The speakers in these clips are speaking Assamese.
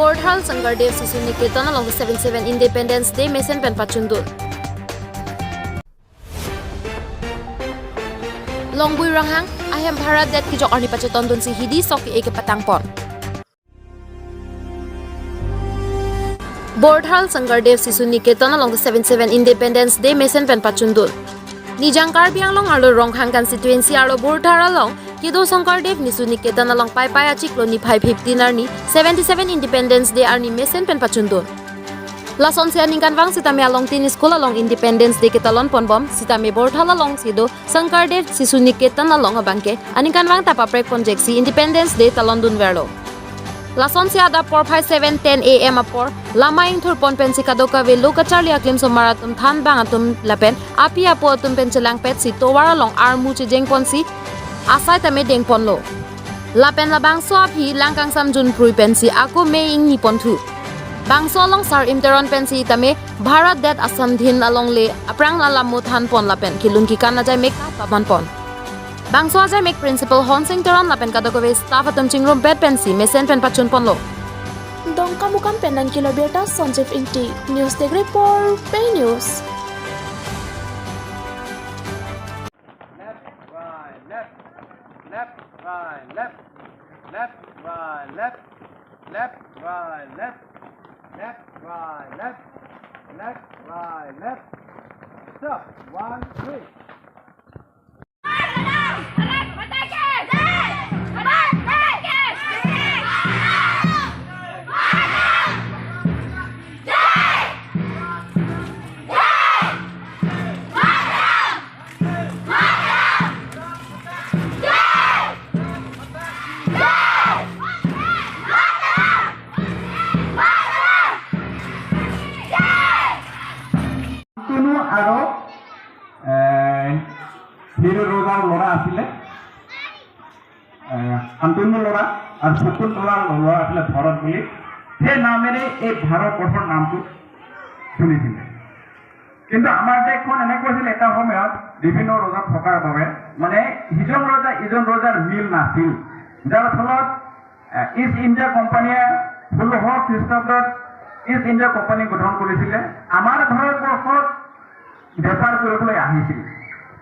Bordhal Sankardev Sishu Niketan along 77 Independence Day Mesen Pen Pachundun. Longbui Ranghang Ahem Bharat Det Kijok Arni Pacheton Dun si Hidi Soki Eke Patang Pon. Bordhal Sankardev Sishu Niketan along 77 Independence Day Mesen Pen Pachundun. Nijang Karbi Anglong aro Ronghang constituency aro Bordhal along Kido Sankardev Nisu Niketan along Pai Pai Achiklo ni 515 arni 77 Independence Day arni Mesen Pen Pachundun. Lason se aningkan wang sitame along tin school along Independence Day ketalon ponbom sitame Bordhal along Sido Sankardev Sishu Niketan along abangke aningkan wang tapaprek ponjeksi Independence Day talon dun verlo. Lason se ada por 5710 AM apor lama ing thur pon pen sikadoka ve lokacharli aklim somaratum than bang atum lapen api apo atum pen chelang pet si towar along armu che jeng pon si asai tame deng pon lo lapen labang so aphi langkang sam jun prui pen si ako me ing ni pon thu bang so along sar imteron pen si tame Bharat det Assam dhin along le aprang lalamu than pon lapen kilun ki kana jai mek paman pon Bangso ajai mek principal Honsing Teron lapen kadokove staff atum chingrum bed pensi mesen pen pachun ponlo. Dongka mukam penan kilobeta Sanjeev Ingti News Desk Report Pay News. Left, right, left, left, right, left, left, right, left, left, right, left, left, right, left, left, right, left. Stop. 1, 3. আৰু হিৰো ৰজাৰ ল'ৰা আছিলে শান্তনু ল'ৰা আৰু শকুন্তলাৰ ল'ৰা আছিলে ভৰত বুলি, সেই নামেৰে এই ভাৰতবৰ্ষৰ নামটো চলিছিলে। কিন্তু আমাৰ দেশখন এনেকুৱা আছিল এটা সময়ত বিভিন্ন ৰজা থকাৰ বাবে মানে সিজন ৰজা ইজন ৰজাৰ মিল নাছিল, যাৰ ফলত ইষ্ট ইণ্ডিয়া কোম্পানীয়ে 16 খ্ৰীষ্টাব্দত ইষ্ট ইণ্ডিয়া কোম্পানী গঠন কৰিছিলে। আমাৰ ভাৰতবৰ্ষত বেপাৰ কৰিবলৈ আহিছিল।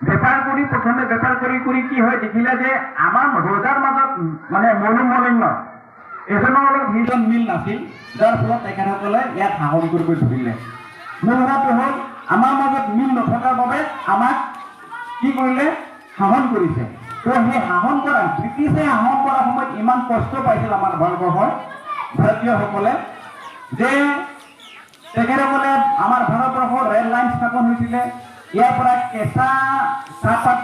বেপাৰ কৰি প্ৰথমে বেপাৰ কৰি কৰি কি হয় দেখিলে যে আমাৰ ৰজাৰ মাজত মানে মনোমালিন্য, এজনৰ লগত সিজন মিল নাছিল, যাৰ ফলত তেখেতসকলে ইয়াত শাসন কৰিব ধৰিলে। মূল কথাটো হ'ল আমাৰ মাজত মিল নথকাৰ বাবে আমাক কি কৰিলে, শাসন কৰিছে। তো সেই শাসন কৰা ব্ৰিটিছে শাসন কৰাৰ সময়ত ইমান কষ্ট পাইছিল আমাৰ ভাৰতবৰ্ষৰ ভাৰতীয়সকলে যে তেখেতসকলে আমাৰ ভাৰতবৰ্ষৰ ৰেল লাইন স্থাপন হৈছিলে, ইয়াৰ পৰা কেঁচা চাহপাত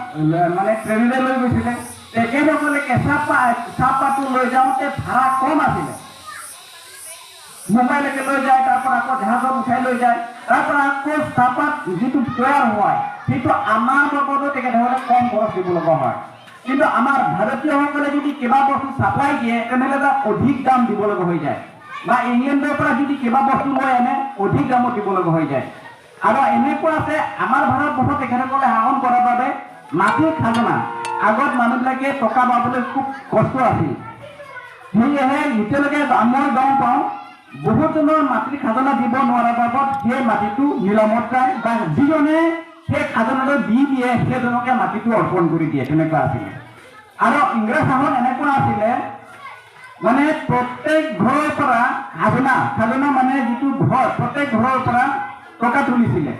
মানে ট্ৰেইনেৰে লৈ গৈছিলে। তেখেতসকলে কেঁচা চাহপাতটো লৈ যাওঁতে ভাড়া কম আছিলে, মুম্বাইলৈকে লৈ যায়, তাৰ পৰা আকৌ জাহাজত উঠাই লৈ যায়, তাৰ পৰা আকৌ চাহপাত যিটো তৈয়াৰ হয় সেইটো আমাৰ বাবদো তেখেতসকলে কম খৰচ দিব লগা হয়। কিন্তু আমাৰ ভাৰতীয়সকলে যদি কিবা বস্তু চাপ্লাই দিয়ে তেনেহ'লে তাত অধিক দাম দিব লগা হৈ যায়, বা ইংলেণ্ডৰ পৰা যদি কিবা বস্তু লৈ আনে অধিক দামত দিব লগা হৈ যায়। আৰু এনেকুৱা আছে আমাৰ ভাৰতবৰ্ষত তেখেতসকলে শাসন কৰাৰ বাবে মাটিৰ খাজনা আগত মানুহবিলাকে টকা পাবলৈ খুব কষ্ট আছিল, সেয়েহে এতিয়ালৈকে মই গম পাওঁ বহুতজনৰ মাটিৰ খাজনা দিব নোৱাৰাৰ বাবদ সেই মাটিটো নিলামত যায় বা যিজনে সেই খাজনাটো দি দিয়ে সেইজনকে মাটিটো অৰ্পণ কৰি দিয়ে, তেনেকুৱা আছিলে। আৰু ইংৰাজ শাসন এনেকুৱা আছিলে মানে প্ৰত্যেক ঘৰৰ পৰা খাজনা, খাজনা মানে যিটো ঘৰ প্ৰত্যেক ঘৰৰ পৰা টকা তুলিছিলে,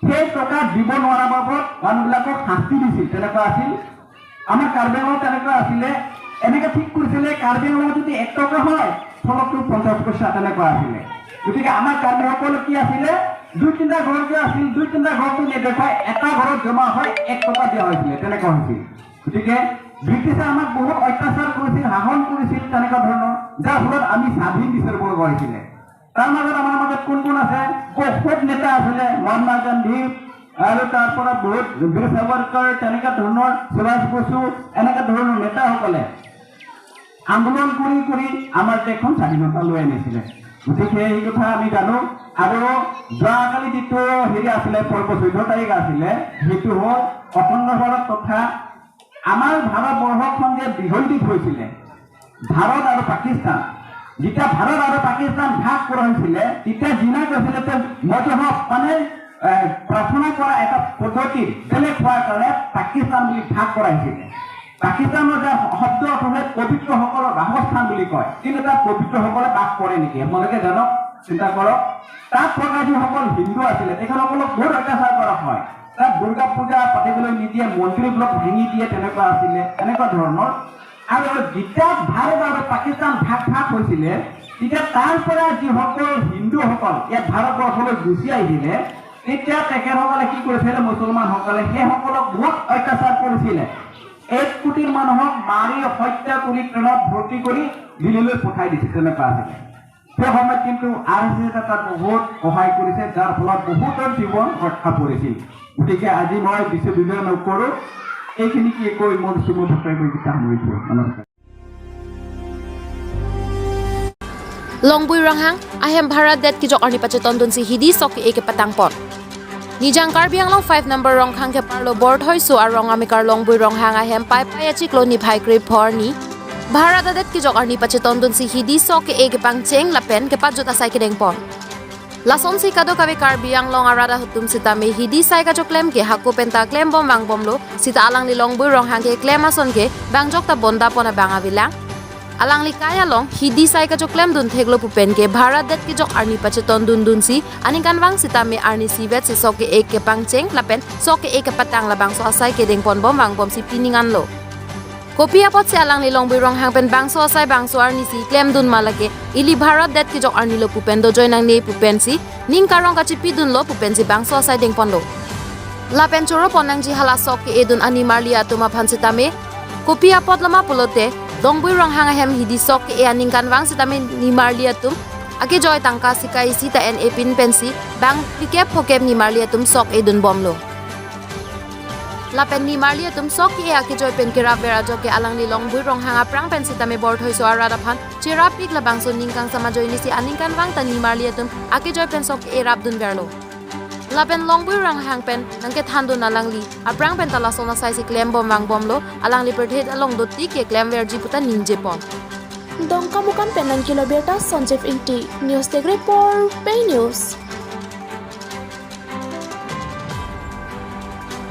সেই টকা দিব নোৱাৰাৰ বাবদ মানুহবিলাকক শাস্তি দিছিল, তেনেকুৱা আছিল। আমাৰ কাৰ্বি আংলঙত তেনেকুৱা আছিলে, এনেকৈ ঠিক কৰিছিলে কাৰ্বি আংলঙত যদি 1 টকা হয় ফলকটো 50 পইচা, তেনেকুৱা আছিলে। গতিকে আমাৰ কাৰ্বিসকল কি আছিলে, 2-3টা ঘৰ যে আছিল 2-3টা ঘৰটো নেদেখুৱাই এটা ঘৰত জমা হৈ 1 টকা দিয়া হৈছিলে, তেনেকুৱা হৈছিল। গতিকে ব্ৰিটিছে আমাক বহুত অত্যাচাৰ কৰিছিল, শাসন কৰিছিল তেনেকুৱা ধৰণৰ, যাৰ ফলত আমি স্বাধীন বিচাৰিব লগা হৈছিলে। তাৰ মাজত আমাৰ মাজত কোন কোন আছে, বহুত নেতা আছিলে, মহাত্মা গান্ধী আৰু তাৰ পৰা বহুত বীৰ সাৱৰকাৰ, তেনেকুৱা ধৰণৰ সুভাষ বসু, এনেকুৱা ধৰণৰ নেতাসকলে আন্দোলন কৰি কৰি আমাৰ দেশখন স্বাধীনতা লৈ আনিছিলে। গতিকে এই কথা আমি জানো। আৰু যোৱাকালি যিটো হেৰি আছিলে পৰ্ব 14 তাৰিখ আছিলে, সেইটো হ'ল অখণ্ড ভাৰত তথা আমাৰ ভাৰতবৰ্ষখন যে বিখণ্ডিত হৈছিলে ভাৰত আৰু পাকিস্তান, যেতিয়া ভাৰত আৰু পাকিস্তান ভাগ কৰা হৈছিলে, তেতিয়া জিনা কৈছিলে যে মজহব মানে প্ৰাৰ্থনা কৰা এটা পদ্ধতি বেলেগ হোৱাৰ কাৰণে পাকিস্তান বুলি ভাগ কৰাইছিলে। পাকিস্তানৰ যে শব্দ অৰ্থ হয় পবিত্ৰসকলৰ বাসস্থান বুলি কয়, কিন্তু তাত পবিত্ৰসকলে বাস কৰে নেকি আপোনালোকে জানক, চিন্তা কৰক। তাত থকা যিসকল হিন্দু আছিলে তেখেতসকলক বহুত অত্যাচাৰ কৰা হয়। তাত দুৰ্গা পূজা পাতিবলৈ নিদিয়ে, মন্দিৰবিলাক ভাঙি দিয়ে, তেনেকুৱা আছিলে, এনেকুৱা ধৰণৰ। আৰু যেতিয়া ভাৰত আৰু পাকিস্তান ভাগ ভাগ হৈছিলে, তেতিয়া তাৰ পৰা যিসকল হিন্দুসকল ইয়াত ভাৰতবৰ্ষলৈ গুচি আহিলে, তেতিয়া তেখেতসকলে কি কৰিছিলে, মুছলমানসকলে সেইসকলক বহুত অত্যাচাৰ কৰিছিলে। 1 কোটি মানুহক মাৰি হত্যা কৰি ট্ৰেইনত ভৰ্তি কৰি দিল্লীলৈ পঠাই দিছিল, তেনেকুৱা আছিলে। সেই সময়ত কিন্তু আৰ এছ এছে তাত বহুত সহায় কৰিছে, যাৰ ফলত বহুতৰ জীৱন ৰক্ষা পৰিছিল। গতিকে আজি মই বেছি বিৱৰণ নকৰোঁ, এইখিনিকে কৈ মোৰ চমু বক্তব্যকেইটা সামৰিছোঁ। নমস্কাৰ। Longbui Ronghang ahem Bharat det ki jok arni pacheton dun si hidi sok ke ek patang pon. Nijang Karbi Anglong 5 number Ronghang ke parlo board hoi so ar rong amikar Longbui Ronghang ahem pai pai achi kloni bhai kri phorni Bharat det ki jok arni pacheton dun si hidi sok ke ek pang cheng lapen ke pat jot asai ke deng pon. Lason si kado kawe Karbi Anglong arada hutum sita me hidi sai ka jok klem ke haku penta klem bom bang bom lo sita alang li Longbui Ronghang ke klem ason ke bang jok ta bonda pona bang avilang. Alang li kaya long hidi sai ka jok klem dun theglo pupen ke Bharat det ki jok arni pacheton dun dun si aning kan wang sita me arni sivet si sok ke ek ke pang cheng lapen sok ke ek ke patang labang so asai ke deng pon bom bang bom si piningan lo. Kopi apot si alang li Longbui Ronghang pen bang so asai bang so arni si klem dun malake ili Bharat det ki jok arni lo pupen do joinang ne pupen si ning karong ka chipi dun lo pupen si bang so asai deng pon lo. Lapen choro ponang ji hala sok ke edun ani marlia tuma phan sita me kopi apot lama pulote Longbui Ronghang ahem hidi sok ke aning kan wang sitame nimarlia tum ake joy tangka sikai si ta en epin pensi bang pikep phokep nimarlia tum sok edun bom lo. Lapen nimarlia tum sok ke ake joy pen ke ra vera joke alang li Longbui Ronghang aprang pen sitame bor thoi so ara phan chera pik la bang so ningkang sama joy ni si aning kan wang ta nimarlia tum ake joy pen sok ke rap dun verlo. Lapen Longbui Ronghang pen nangke thandu nalang li aprang pen tala sona sai si klem bom wang bom lo alang li perthet along doti ke klem ver ji puta ninje pon. Dongkamukam Penang kilometer Sanjeev Ingti, news desk report, Pay News.